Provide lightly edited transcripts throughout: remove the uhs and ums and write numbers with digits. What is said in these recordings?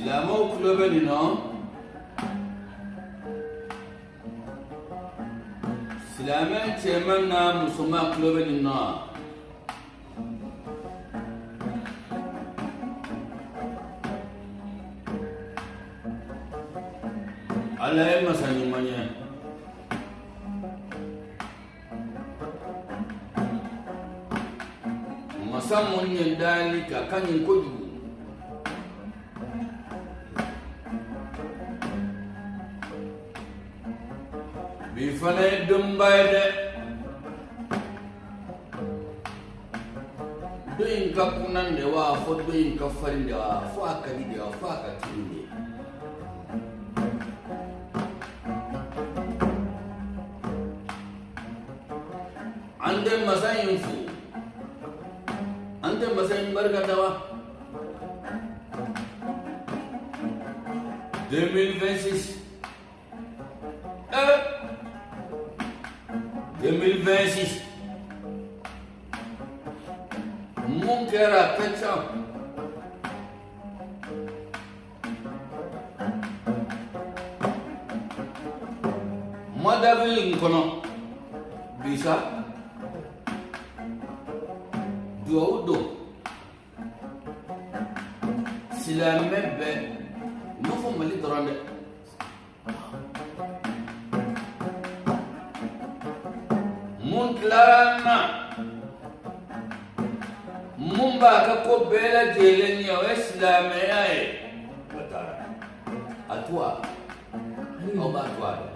Silamɛw tulo bɛ nin na. Silamɛ cɛman n'a musoman tulo bɛ nin na. Ala ye masa ɲuman ye. Masa mun ye dali ka ka ɲi kojugu. Bi fana ye donba ye dɛ. Don in ka kunan de wa fo don in ka farin de wa fo a ka di de wa fo a ka timi de. An tɛ masa in fo, an tɛ masa in barika da wa. 2026 2026 mun kɛra a ka ca. Mois d'avril in kɔnɔ bi sa duwawu don silamɛ bɛɛ u ma fɔ Mali dɔrɔn dɛ. Mun tilara an na, mun b'a ka ko bɛɛ lajɛlen ɲɛ, o ye silamɛya ye. Watara a tuwa aw b'a tuwa dɔn.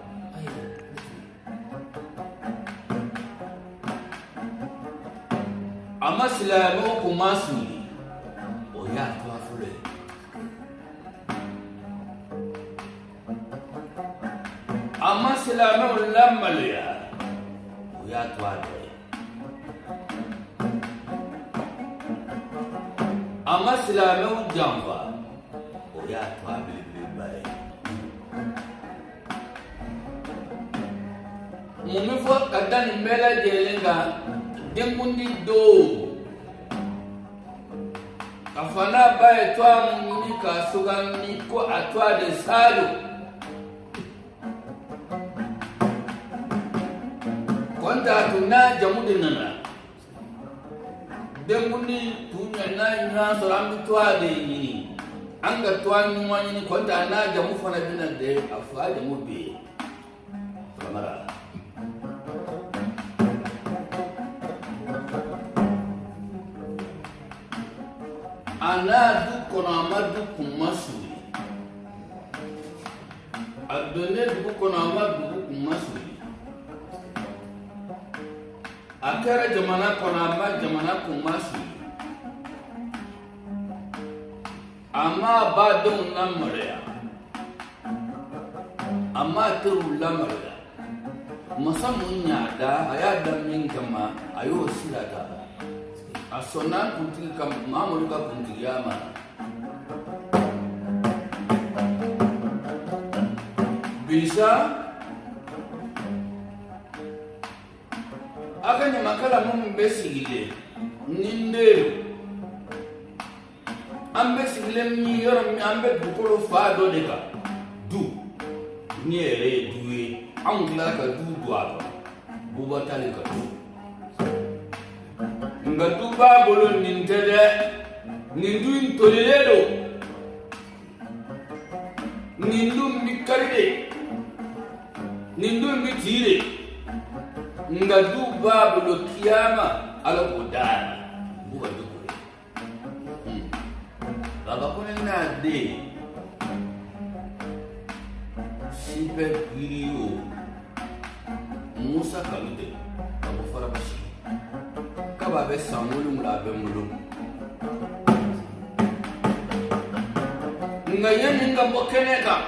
A ma silamɛw kun masuli, o y'a tuwa fɔlɔ ye. A ma silamɛw lamaloya, o y'a tuwa dɔ ye. A ma silamɛw janfa, o y'a tuwa belebeleba ye. Mun bɛ fɔ ka da nin bɛɛ lajɛlen kan? Denkundi don ka fa n'a ba ye tɔgɔ mun ɲini k'a sugandi ko a tɔgɔ de Sajo. Kɔnta tun n'a jamu de nana. Denkundi tun ɲɛ n'a ye ɲɔgɔn sɔrɔ, an bɛ tɔgɔ de ɲini, an ka tɔgɔ ɲuman ɲini. Kɔnta n'a jamu fana bɛna de, a fa jamu bɛ yen. Kamara. A n'a du kɔnɔ, a ma du kun ma suli. A donnen dugu kɔnɔ, a ma dugu kun ma suli. A kɛra jamana kɔnɔ, a ma jamana kun ma suli. A ma ba denw lamaloya, a ma teriw lamaloya. Masa mun y'a da, a y'a da min kama, a y'o sira ta. A sɔnna kuntigi ka Mamadu ka kuntigiya ma. Bi sa a ka ɲamakala minnu bɛ sigilen ni n den an bɛ sigilen min yɔrɔ min, an bɛ dugukolo fa dɔ de kan. Du ni yɛrɛ ye du ye, anw tilala ka du don a kɔnɔ. Buba t'ale ka du, nka du b'a bolo. Nin tɛ dɛ, nin du in tolilen don, nin du in bɛ kari de, nin du in bɛ ci de. Nka du b'a bolo kiyama, Ala k'o d'a ma. Buba Dukure, Baba Kone n'a den Sipɛ Giriyo Musa Kanute ka bɔ Farabasi kaba bɛ san 7, a bɛ n bolo. Nka yanni n ka bɔ kɛnɛ kan